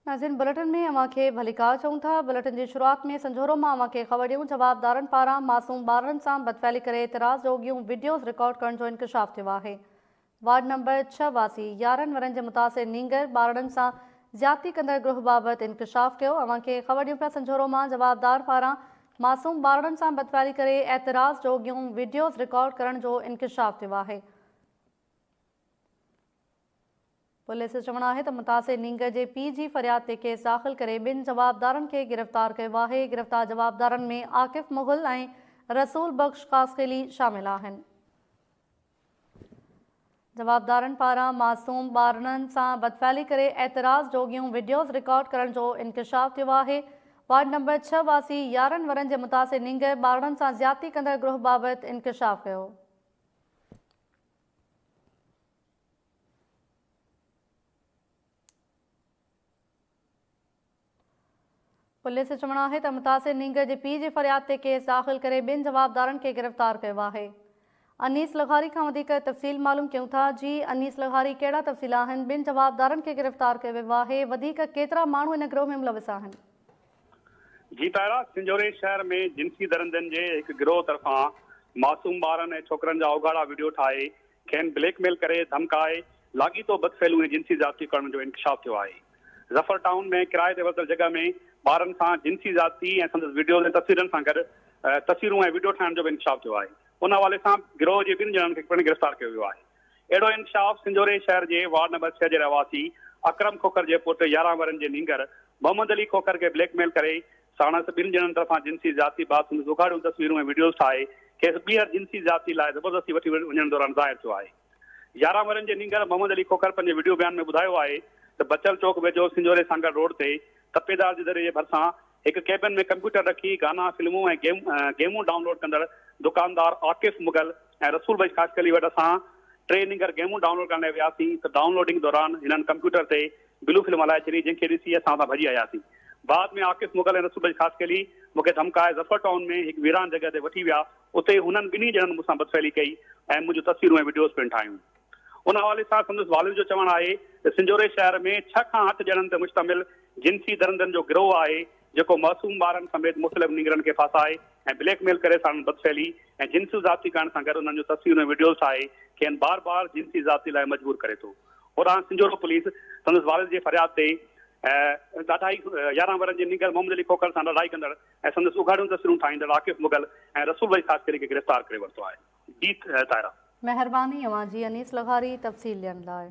ناظرين بليٽن ۾ اوهان کي ڀليڪار چئون ٿا بليٽن جي شروعات ۾ سنجهورو مان اوهان کي خبر ڏيون جوابدارن پاران معصوم ٻارڙن سان بدفعلي ڪري اعتراض جوڳيون وڊيوز رڪارڊ ڪرڻ جو انڪشاف ٿيو آهي وارڊ نمبر ڇهه واسي 11 ورهين جي متاثر نينگر ٻارڙن سان زيادتي ڪندڙ گروهه بابت انڪشاف ڪيو اوهان کي خبر ڏيون پيا سنجهورو مان جوابدار پاران معصوم ٻارڙن سان بدفعلي ڪري اعتراض جوڳيون وڊيوز رڪارڊ ڪرڻ جو انڪشاف ٿيو آهي. پوليس جو چوڻ آهي ته متاثر نينگر جي پيء جي فرياد تي ڪيس داخل ڪري ٻن جوابدارن کي گرفتار ڪيو آهي، گرفتار جوابدارن ۾ عاڪف مغل ۽ رسول بخش خاصخيلي شامل آهن. جوابدارن پاران معصوم ٻارڙن سان بدفعلي ڪري اعتراض جوڳيون وڊيوز رڪارڊ ڪرڻ جو انڪشاف ٿيو آهي، وارڊ نمبر ڇهه واسي 11 ورهين جي متاثر نينگر ٻارڙن سان زيادتي ڪندڙ گروهه بابت انڪشاف ڪيو. پوليس جو چوڻ آهي ته متاثر نينگر جي پيء جي فرياد تي ڪيس داخل ڪري ٻن جوابدارن کي گرفتار ڪيو آهي. انيس لغاري کان وڌيڪ تفصيل معلوم ڪيون ٿا. جي انيس لغاري ڪهڙا تفصيل آهن، ٻن جوابدارن کي گرفتار ڪيو ويو آهي، وڌيڪ ڪيترا ماڻهو ان گروهه ۾ ملوث آهن؟ جي طاهره، سنجهوري شهر ۾ جنسي درندن جي هڪ گروهه طرفان معصوم ٻارن ۽ ڇوڪرن جا اوگهاڙا وڊيو ٺاهي کين بليڪ ميل ڪري ڌمڪائي لاڳيتو بدفعليون ۽ جنسي زيادتيون ڪرڻ جو انڪشاف ٿيو آهي. ظفر ٽائون ۾ ڪرائي تي ورتل جڳهه ۾ ٻارن سان جنسي زيادتي ۽ سندس وڊيوز ۽ تصويرن سان گڏ تصويرون ۽ وڊيو ٺاهڻ جو به انڪشاف ٿيو آهي. ان حوالي سان گروهه جي ٻن ڄڻن کي پڻ گرفتار ڪيو ويو آهي. اهڙو انڪشاف سنجهوري شهر جي وارڊ نمبر ڇهه جي رهواسي اڪرم کوکر جي پٽ 11 ورهين جي نينگر محمد علي کوکر کي بليڪ ميل ڪري ساڻس ٻن ڄڻن طرفان جنسي زيادتي بعد سندس اگهاڙيون تصويرون ۽ وڊيوز ٺاهي کيس ٻيهر جنسي زيادتي لاء زبردستي وٺي وڃڻ دوران ظاهر ٿيو آهي. 11 ورهين جي نينگر محمد علي کوکر پنهنجي وڊيو بيان ۾ ٻڌايو آهي ته بچل چوڪ ويجهو سنجهوري سانگهڙ روڊ تي تپيدار جي دري جي ڀرسان هڪ ڪيبن ۾ ڪمپيوٽر رکي گانا، فلمون ۽ گيمون ڊائون لوڊ ڪندڙ دڪاندار عاڪف مغل ۽ رسول بخش خاصخيلي وٽ اسان ٽي نينگر گيمون ڊائون لوڊ ڪرڻ لاء وياسين ته ڊائون لوڊنگ دوران هنن ڪمپيوٽر تي بلو فلم هلائي ڇڏي جنهن کي ڏسي اسان اتان ڀڄي آياسين. بعد ۾ عاڪف مغل ۽ رسول بخش خاصخيلي مون کي ڌمڪائي ظفر ٽائون ۾ هڪ ويران جڳهه تي وٺي ويا اتي هنن ٻنهي ڄڻن مون سان بدفعلي ڪئي ۽ منهنجون تصويرون ۽ وڊيوز پڻ ٺاهيون. ان حوالي سان سندس والد جو چوڻ آهي ته سنجهوري شهر ۾ ڇهه کان اٺ ڄڻن تي مشتمل جنسي درندن جو گروهه آهي جيڪو معصوم ٻارن سميت مختلف نينگرن کي ڦاسائي ۽ بليڪ ميل ڪري ساڻن بدفعلي ۽ جنسي زيادتي ڪرڻ سان گڏ انهن جون تصويرون ۽ وڊيوز ٺاهي کين بار بار جنسي زيادتي لاء مجبور ڪري ٿو. هوڏانهن سنجهورو پوليس سندس والد جي فرياد تي ڏاڍائي 11 ورهين جي نينگر محمد علي کوکر سان ڏاڍائي ڪندڙ ۽ سندس اگهاڙيون تصويرون ٺاهيندڙ عاڪف مغل ۽ رسول بخش خاصخيلي کي گرفتار ڪري ورتو آهي. جي طاهره. مهرباني اوهان جي انيس لغاري تفصيل ڏيڻ لاء.